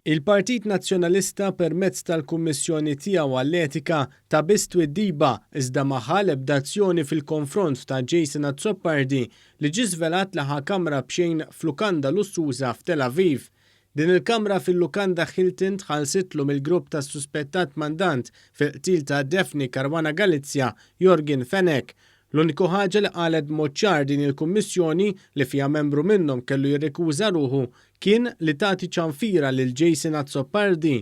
Il-Partit Nazzjonalista permezz tal-Kummissjoni tiegħu għall-Etika ta biss twiddiba iżda ma ħa l-ebda azzjoni fil-konfront ta' Jason Azzopardi li ġie żvelat li ħa kamra b'xejn f'lukanda lussuża f'Tel Aviv. Din il-kamra fil-lukanda Hilton tħallsitlu mill-grupp tas-suspettat mandant fil-qtil ta' Daphne Caruana Galizia, Yorgen Fenech. L-uniku ħaġa li qalet b'mod ċar din il-Kummissjoni, li fiha membru minnhom kellu jirrikuża ruħu, kien li tagħti ċanfira lil Jason Azzopardi.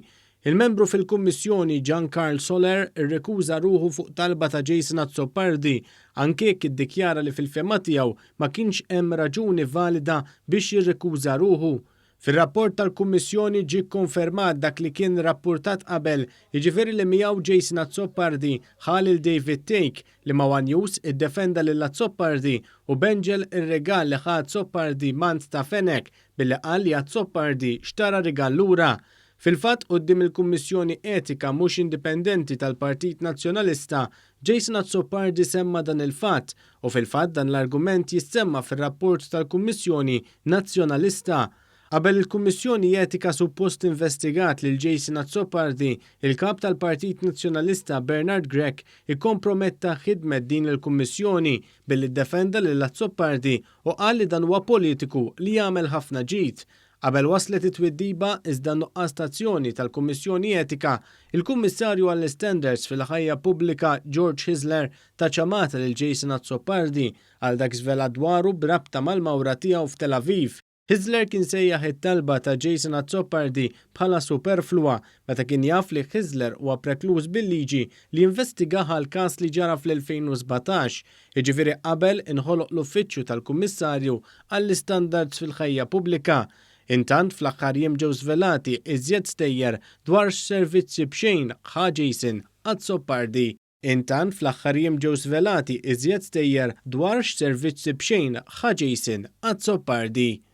Il-membru fil-Kummissjoni Jean Carl Soler irrikuża ruħu fuq talba ta' Jason Azzopardi, anke jekk iddikjara li fil-fehma tiegħu ma kienx hemm raġuni valida biex jirrikuża ruħu. Fir-rapport tal-Kummissjoni ġie kkonfermat dak li kien rappurtat qabel, jiġifieri li miegħu Jason Azzopardi ħa lil David Thake li ma' one News iddefenda lil Azzopardi u benġel ir-rigal li ħa Azzopardi m'għand ta' Fenech billi qal li Azzopardi xtara rigal lura. Fil-fatt quddiem il-Kummissjoni Etika mhux indipendenti tal-Partit Nazzjonalista, Jason Azzopardi semma dan il-fatt u fil-fatt dan l-argument jissemma fir-rapport tal-Kummissjoni Nazzjonalista. Qabel il-Kummissjoni Etika suppost investigat lil Jason Azzopardi, il-Kap tal-Partit Nazzjonalista Bernard Grech ikkomprometta ħidmet din il-Kummissjoni billi ddefenda lil Azzopardi u qal li dan huwa politiku li jagħmel ħafna ġid. Qabel waslet it-twiddiba iżda n-nuqqas ta' azzjoni tal-Kummissjoni Etika, il-Kummissarju għall-Istandards fil-Ħajja Pubblika George Hyzler ta ċamata lil Jason Azzopardi għal dak żvelat dwaru b'rabta mal-mawra tiegħu f'Tel Aviv. Hyzler kien sejjaħ it-talba ta' Jason Azzopardi bħala superfluwa meta kien jaf li Hyzler huwa prekluż bil-liġi li jinvestigah għal każ li ġara fl-2017, jiġifieri qabel inħoloq l-Uffiċċju tal-Kummissarju għall-Istandards fil-Ħajja Pubblika. Intant, fl-aħħar jiem ġew żvelati iżjed stejjer dwar x'servizzi b'xejn ħa Jason Azzopardi. Intant, fl-aħħar jiem ġew żvelati iżjed stejjer dwar x'servizzi b'xejn ħa Jason Azzopardi.